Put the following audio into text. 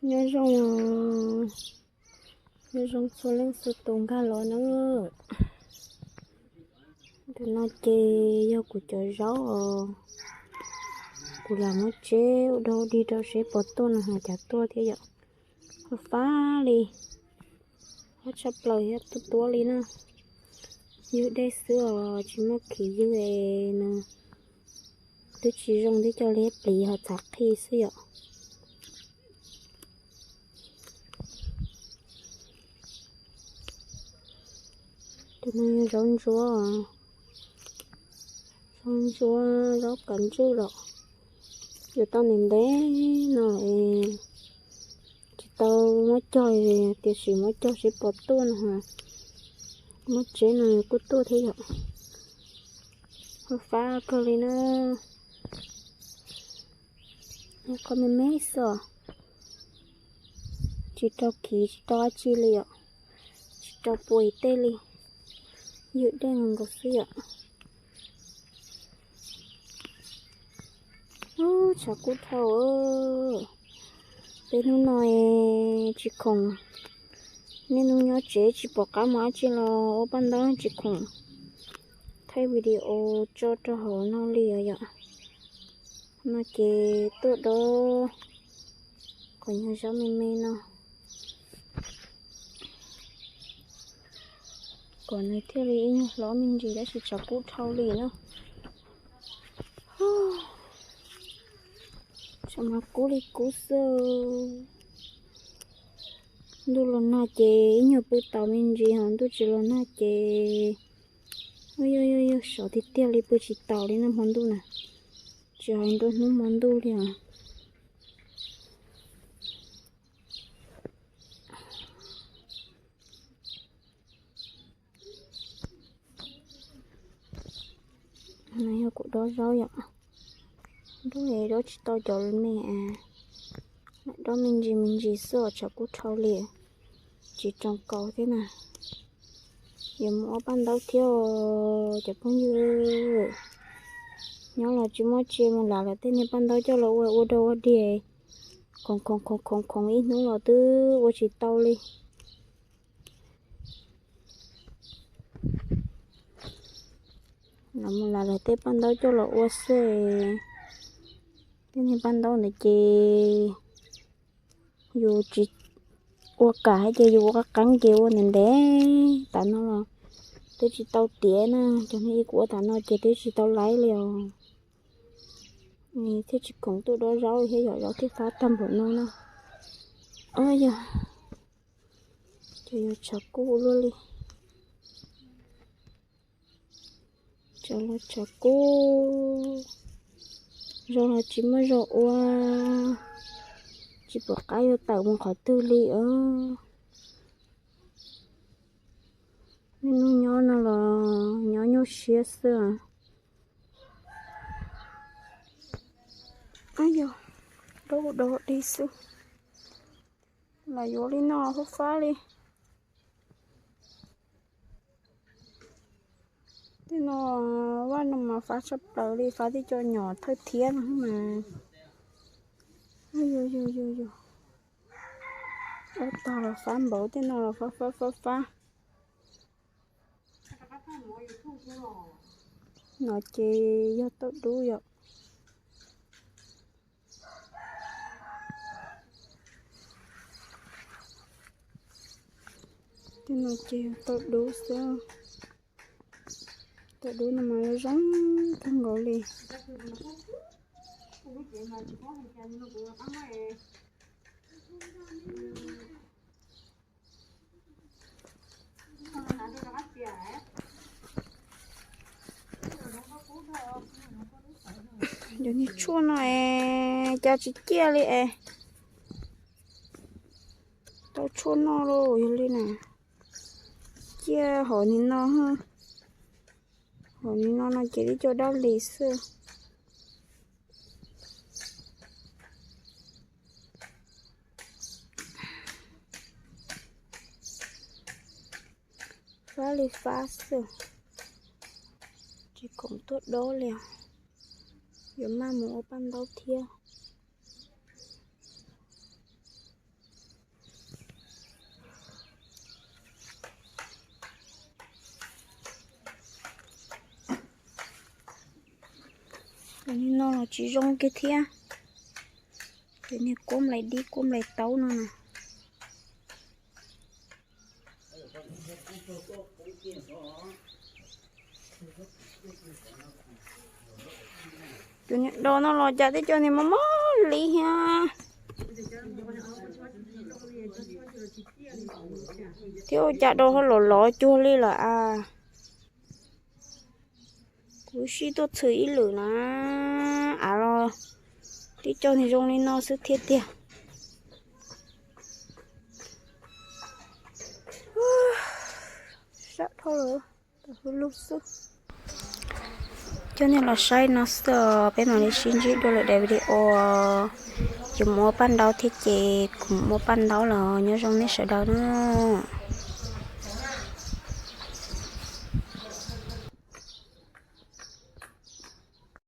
Nyob zoo, nyob zoo txhua leej txhua tus nkag los na. Ntawm no ces yog kuv cov zaub os, kuv lam muab tseb ua dog ua dig rau seb puas tuaj no, ho cas tuaj thiab yom. Fab fab li, fab tshaj plaws thiab, tuaj tuab li na. Ywg dej xwb os, tsis muaj khiv ywg es nws twb tsis zoo, twb coj liab pliv ho txhav qhi xwb yom. Tus no yog zaub ntsuab, zaub ntsuab, zaub kav ntswj los yuav tau ntev ntev no es tsis tau muab cog, tiam sis muab cog seb puas tuaj no, muab tseb no kuj tuaj thiab yom. Fab fab kawg li na. Qhov me me xwb os, tsis rau khiv tsis rau dab tsi li yom, tsis rau puas tej li, ywg dej nkaus xwb yom. Tshav kub dhau. Peb hnub no tsis khoom, niaj hnub nyob tsev tsis pom qab mus dab tsi los ua paj ntaub, tsis khoom thaij video tso rau hauv no li os yom. No ces tuaj dob kom nyuag zaub me me no, kom nws thiaj li ib nyuag hlob me ntsis, tab sis tshav kub dhau li na. Tshav mas kub li kub xwb. Ntuj los nag ces ib nyuag pw taus me ntsis, ho ntuj tsis los nag ces yog yog yog sov tiag tiag li, pw tsis taus li na hmo ntuj na, tsis hais nruab hnub hmo ntuj li os. No yog kuv dob zaub yom, dob es dob tsis tau cov me, dob me ntsis me ntsis xwb os, tshav kub dhau li, tsis tsoo kaus thiab na. Yuav mus ua paj ntaub thiab os cov phooj ywg, nyob los tsis muaj tsi, mus lam lawv tej niag paj ntaub coj los ua ua dog ua dig, khoom khoom khoom khoom khoom ib hnub los twb ua tsis tau li. Los mus lam lawv tej paj ntaub coj los ua xwb. Tej niag paj ntaub ntawd ces yus tsis ua kam hais tias yus ua qab qeeb ces ua ntev ntev tas no los twb tsis tau tiav na. Cov niag ib kuv ua tas no ces twb tsis tau laib li os. Thiaj tsis khoom tuaj dob zaub thiab, yog zaub thiaj fab tag npaum no na. Yog, ces yuav tshav kub luaj li. Tshav los tshav kub, zog los tsis muaj zog ua, tsis pom qab yuav tawm mus qhov twg li os. Niaj hnub nyob no los nyob nyuaj siab xwb. Ab yog, dob dob dig xwb. Los yuav li no fab fab li. Tej no, vaj no mas fab tshaj plaws li, fab tib co nyom thawj thiab no mas. Yog yog yog yog, ua tog los fab npaum, tej no los fab fab fab fab. No ces yog tauj dub yom. Tej no ces yog tauj dub xwb. Tauj dub no mas zoo kawg nkaus li. Cov niag tshuaj no es cas tsis ciaj li es. Tau tshuaj noj lauj, yog li na. Ciaj hauv ni no, hauv ni no no ces tib co dab li xwb. Fab li fab xwb, tsis khoom tuaj dob li os. Yuav maj mus ua paj ntaub thiab. Li no los tsis zoo kiag thiab. Ces niag kuab nplaim dib kuab nplaim taub no na. Cov niag do no los cas tib co niag mob mob li thiab. Thiab ua cas do ho los lov cuag li lawm a. Kuv sib tuaj txhwm ib lwm na, av los tib co niag zoo li no xwb thiab tiag. Sab dhau lawm, hwj lug xwb. Coj nej los saib no xwb os, peb mam li sib ntsib dua lwm daim video. Yuav mus ua paj ntaub thiab ces kuv mus ua paj ntaub los nyob zoo nej sawv daws na.